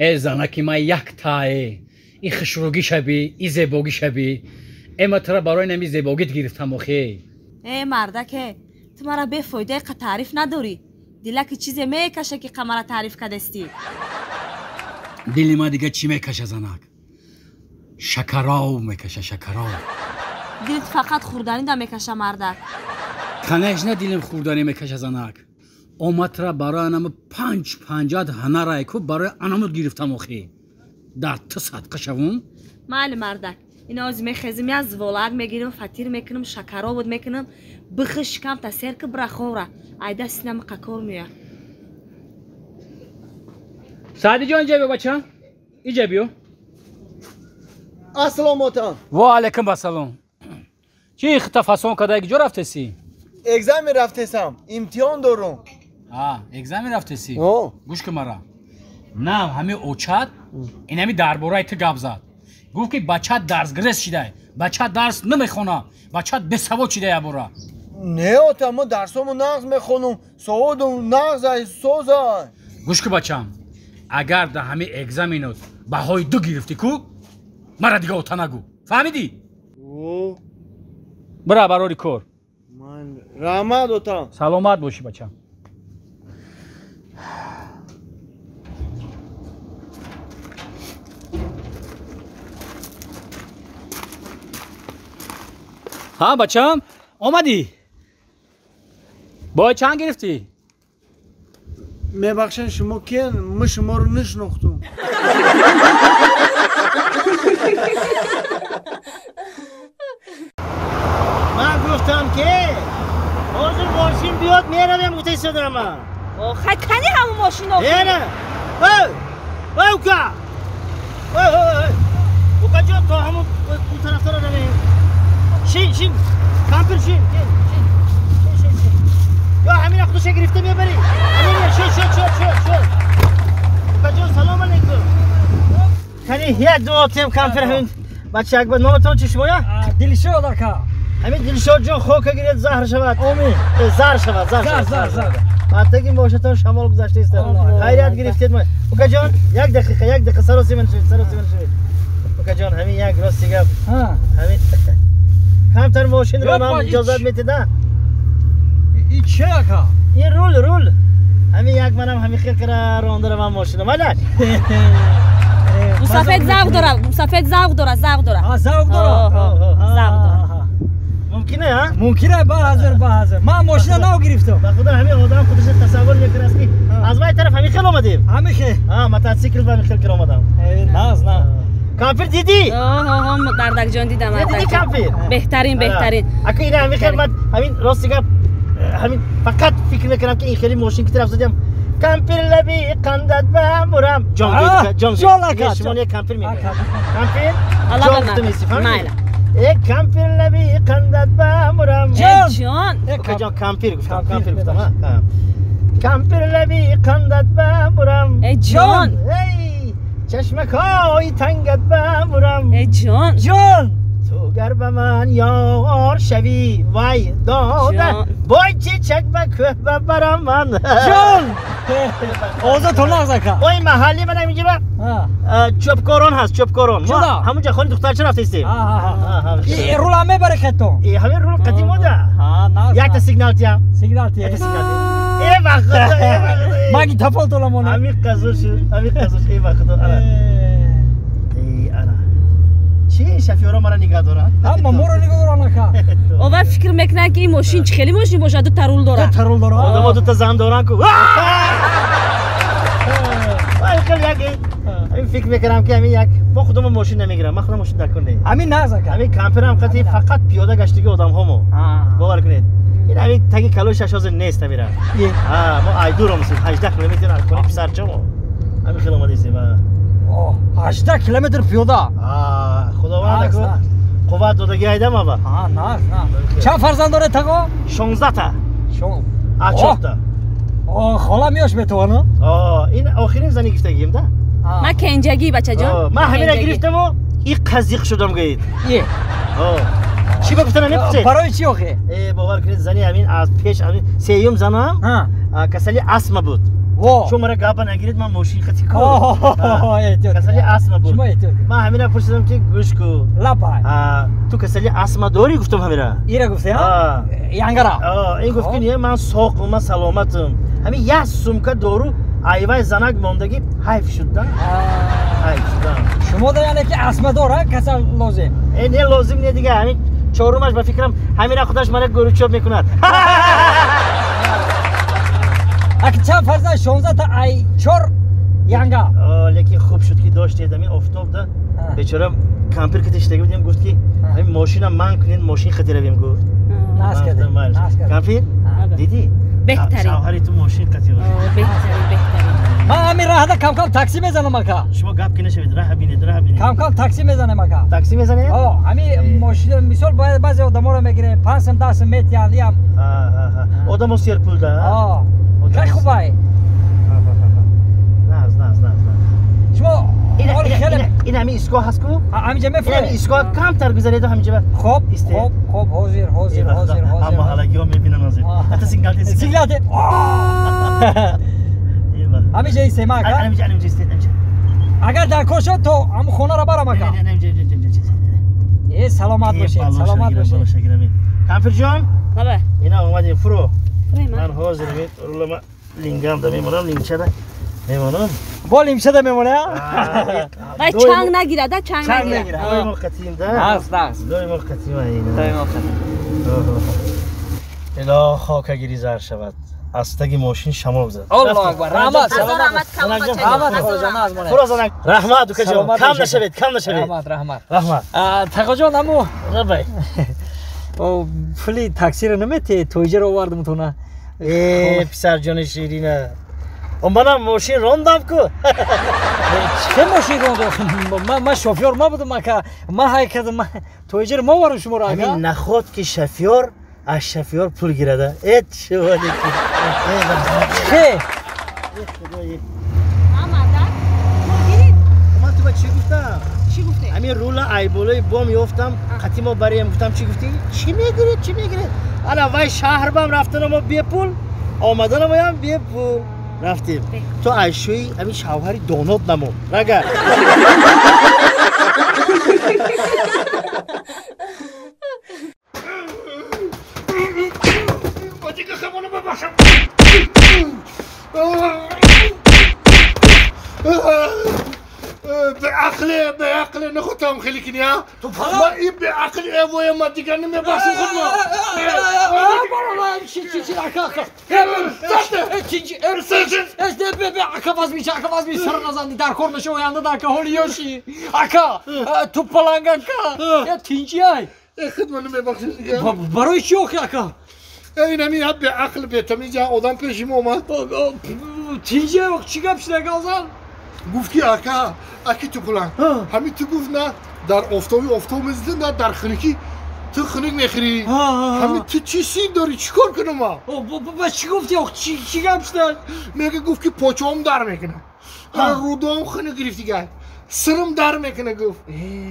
Э занаки ман яктае. И хушругӣ шаби, и зебогӣ шаби. Э ман тура барои нами зебогит гирифтам охе. Э мардаке, ту мара бефоидаи қа таъриф надорӣ. Дилаки чизе мекаша ки қа мара таъриф кадестӣ. Дили ман дига чӣ мекаша занак? Шакаров мекаша, шакаров. Дилит фақат хӯрданӣ да мекаша мардак. Конечно дилим хӯрданӣ мекаша занак. Омадра барои анаму 5-50 ҳанарае ку барои анамуд гирифтам охи. Дар ту садқа шавум? Майли мардак, ина ози мехезим, я зволак мегирим, фатир мекунам, шакаровуд мекунам, бихи шикамта сер ки бира ховра. Айда синама қакор меояд. Саъдиҷон, иҷа биё бача, иҷа биё. Ассалому алайкум. Ва алайкум ассалом. Чӣ хита фасон кадаги ҷо рафтеси? Экзамен рафтесам, имтиҳон дорум. Экзамен рафтеси? Гӯш ки мара. На, ҳами очат инами дар бораи ту гап зад. Гуфт ки бачат дарсгирез шидай, бачат дарс намехона, бачат бесавод шидай абора. Не, ота, мо дарсому нағз мехонум, саводум нағз ай, созай. Гӯш ки бачам, агар дар ҳами экзаменот баҳои 2 гирифтӣ ку, мара дига ота нагӯ. Фаҳмидӣ? Бира барори кор. Раҳмат ота. Саломат бошӣ бачам. Ҳа бачам, омадӣ? Бой чанд гирифтӣ? Мебахшед, шумо киян? Мо шуморо нашинохтум. Ман гуфтам ки ҳозир мошин биёд меравем, гуфта истодам ман. Хай кани ҳамун мошин охир? Ера! Ой! Ой, ука! Ой, ой, ой! Укаҷон, то ҳамун он тарафдора равем. Шин, шин! Кампир шин! Шин, шин, шин! Ё ҳамина худша гирифта мебарӣ? Ҳамин, шин, шин, шин, шин, шин! Укаҷон, салом алейкум. Кани як дуо тем кампир ҳамин бача акбар номатон чӣ шумоя? Дилшод ака. Ҳамин Дилшод ҷон хока гиред, заҳр шавад. Омин. Зар шавад, зар шавад. Зар, зар. Аттаги бошатон шамол гузашта истад. Хайрият гирифтед мо. Укаҷон, як дақиқа, як дақиқа саросима шавед, саросима шавед. Укаҷон, ҳамин як рости гап. Ҳамин камтар мошинро ман иҷозат метида? И чӣ ака? Ин рул, рул. Ҳамин як манам ҳамин хел кара ронда равам мошино. Малаш. Мусафед завқ дорад, мусафед завқ дорад, завқ дорад. Завқ дорад. Завқ дорад. Мумкин а? Мумкин а, ба ҳазир, ба ҳазир. Ман мошина нав гирифтам. Ба худо ҳамин одам худаш тасаввур мекунад ки аз вай тараф ҳамин хел омадем. Ҳамин хел. Мотоцикл ба ҳамин хел кир омадам. Нағз, нағз. Кампир дидӣ? Ҳо, мардакҷон дидам, дидӣ кампир? Беҳтарин, беҳтарин. Аку ина ҳамин хел ман ҳамин рости гап ҳамин фақат фикр мекунам ки ин хели мошин ки тараф задам. Кампир лаби қандат бамурам. Ҷон ҷон. Ҷон ака. Шумо не кампир мегӯед. Кампир? Ҷон гуфта меистӣ, фаҳмидӣ? Э кампир лаби қандат бамурам. Ҷон. Ҷон. Ҷон кампир гуфтам, кампир гуфтам. Кампир лаби қандат бамурам. Э ҷон. Эй чашмакҳои тангат бамурам. Э ҷон. Ҷон. Ту гар ба ман ёр шавӣ, вай дода, бой чечак ба кӯҳ бабарам ман. Ҷон. Озод нағз ака. Ой маҳалли ман ҳаминҷа чӯбкорон ҳаст, чӯбкорон. Мо ҳамунҷа хони духтарча рафтаистем. Рул ҳам мебаре хетон? Ҳамин рул қадим мода. Якта сигнал тиям. Сигнал тиям. Якта сигнал тиям. Э ба худо, э ба худо. Маги тафол толамона. Ҳамин қазур шуд, ҳамин қазур шуд. Э ба худо, ана. Э ана. Чӣ шофёрҳо мара нигоҳ доранд? Ҳама моро нигоҳ доранд ака. Овар фикр мекунанд ки ин мошин чӣ хеле мошин бошад, дута рул дорад. Дута рул дорад. Одамо дута зан доранд ку. Ҳамин фикр мекунам ки ҳамин як мо худамон мошин намегирам, ман худам мошин дар кор не. Ҳамин нағз ака. Ҳамин камперам қати фақат пиёда гаштаги одамҳо мо. Бовар кунед. Ин ҳамин таги калои шашозир нест ҳамира. Мо айдур омадем, 18 километр аз хонаи писарча мо. Ҳамин хел омадем. 18 километр пиёда. Худованд қувват додаги айдам аба. Нағз, нағз. Чанд фарзанд доред тағо? 16 та. 4 та. Хола меош метавонад? Ин охирин зани гирифтагием да? Ман кенҷагӣ бачаҷон. Ман ҳамина гирифтаму и қазиқ шудам гӯед. Чӣ ба гуфта намепурсед? Барои чӣ охе? Бовар кунед, зани ҳамин аз пеш ҳамин сеюм занам касали астма буд. Шумо мара гапа нагиред, ман мошин хати кор. Касали астма буд. Ман ҳамина пурсидам ки гӯш ку. Лабай. Ту касали астма дорӣ гуфтам ҳамира. Ира гуфтӣ, ҳа? Янгара. Ин гуфт ки не, ман соқум, ман саломатам. Ҳамин як сумка дору айвай занак мондагӣ ҳайф шуд, да? Ҳайф шуд. Шумо да яъне ки астма дора, касал лозим. Не лозим не дига, ҳамин чорумаш ба фикрам ҳамира худаш мана гӯручоб мекунад. Аки чанд фарзанд 16 та ай 4 янга. Лекин хуб шуд ки доштед ҳамин офтобда. Бечора кампир ки тиштаги будем гуфт ки ҳамин мошина ман кунед, мошин хати равем гуфт. Нас кардем. Кампир? Дидӣ? Беҳтарин. Шавҳари ту мошин хати равем. Беҳтарин, беҳтарин. Ман ҳамин раҳда кам-кам такси мезанам ака. Шумо гап ки нашавед, раҳ бинед, раҳ бинед. Кам-кам такси мезанем ака. Такси мезанед? Ҳо, ҳамин мошин мисол баъзе одаморо мегирем, 5 сом 10 сом метиҳанд, иам. Одамо серпул да? Ҳо. Хеле хубай. Наз, наз, наз. Шумо ин ҳамин истгоҳ ҳаст ку? Ҳаминҷа мефуред? Ин истгоҳ камтар гузареду ҳаминҷа. Хоб, хоб, хоб, ҳозир, ҳозир, ҳозир, ҳозир. Ҳама ҳалагиҳо мебинанд ҳозир. Ҳатто сигнал те. Сигнал те. Ҳаминҷа истем ака? Ҳаминҷа, ҳаминҷа истем, ҳаминҷа. Агар дар кор шуд то ҳамон хонаро барам ака. Э, саломат бошед, саломат бошед. Кампирҷон? Бале. Ина омадем фуро. Ман ҳозир рулама лингам да мемонам, лимчада мемонам. Бо лимчада мемонӣ? Вай чанг нагирад, чанг нагирад. Доимо қатиим да? Нағз, нағз. Доимо қатиим ина. Доимо қатиим. Ило хокагири зар шавад. Аз таги мошин шамол зад. Аллоҳу акбар. Раҳмат, саломат. Раҳмат, холаҷон, аз монед. Фуро занак. Раҳмат, дукаҷон. Кам нашавед, кам нашавед. Раҳмат, раҳмат. Раҳмат. Тағоҷон, аммо Рабай. Пули таксиро наметиҳед, тоиҷаро овардам тона. Э, писарҷони ширина. Манам мошин рондам ку. Чӣ мошин рондам? Ман шофёр набудам ака. Ман ҳай кардам. Тоиҷаро ма овардам шуморо ака. Ҳамин наход ки шофёр аз шофёр пул гирада. Э, чивоне ки. Чӣ? Ман ту ба чӣ гуфтам? Чӣ гуфтӣ? Ҳамин рула айболои бом ёфтам, қати мо барем гуфтам чӣ гуфтӣ? Чӣ мегиред, чӣ мегиред? Ана вай шаҳр бам рафтанамо бепул, омаданамоям бепул. Рафтем. Ту айшӯи ҳамин шавҳари донод намо. Рага. به عقل نخوتم خیلی کنی ها؟ ما این به عقل اوه ما دیگر نمیبخشم خود ما. چی چی چی اکا اکا. چی اکا باز میشه اکا باز میشه سر نزندی در کار نشه оянда дар ҳоли ёши ака ту паланг ака я тинҷи ай. خود ما نمیبخشم دیگه. барои чӣ охи ака؟ این همی به عقل به تمیز آدم پیش ما اومد. тинҷи ай чӣ гап шуда галзан؟ گفت که اکا اکی تو پلان همین تو گفت نه در آفتابی آفتاب میزدن نه در خنکی تو خنک میخری همین تو چی سیب داری چیکار کنم ما با چی گفتی آخ چی گپ شد؟ میگه گفت که پاچه‌ام در میکنه رودام خنک گرفتی گه سرم در میکنه گفت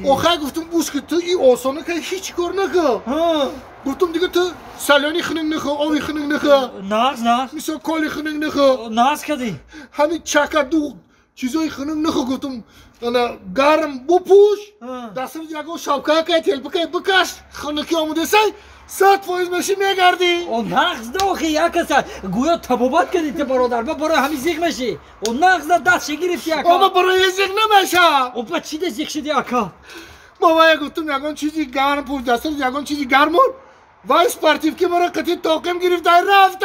آخه گفتم بوس که تو این آسانه که هیچ کار نکن گفتم دیگه تو سلیانی خنک نخو آبی خنک نخو ناز ناز مثل کالی خنک نخو ناز کردی همین چکه دوغ چیزای خنک نخو گفتم انا گرم بپوش دستم یکو شبکه که تلپکه بکش خنکی آموده سی 100% میشی میگردی. او نغز ده آخه یک کس گویا تبابت کردی ته برادر با برای همین زیغ میشی. او نغز ده دست گرفتی اکا. اما برای زیغ نمیشه. او با چی ده زیغ شدی اکا؟ بابا گفتم یکون چیزی گرم پوش دستم یکون چیزی گرمون وای اسپارتیو که مرا قطعی تاقیم گرفت رفت.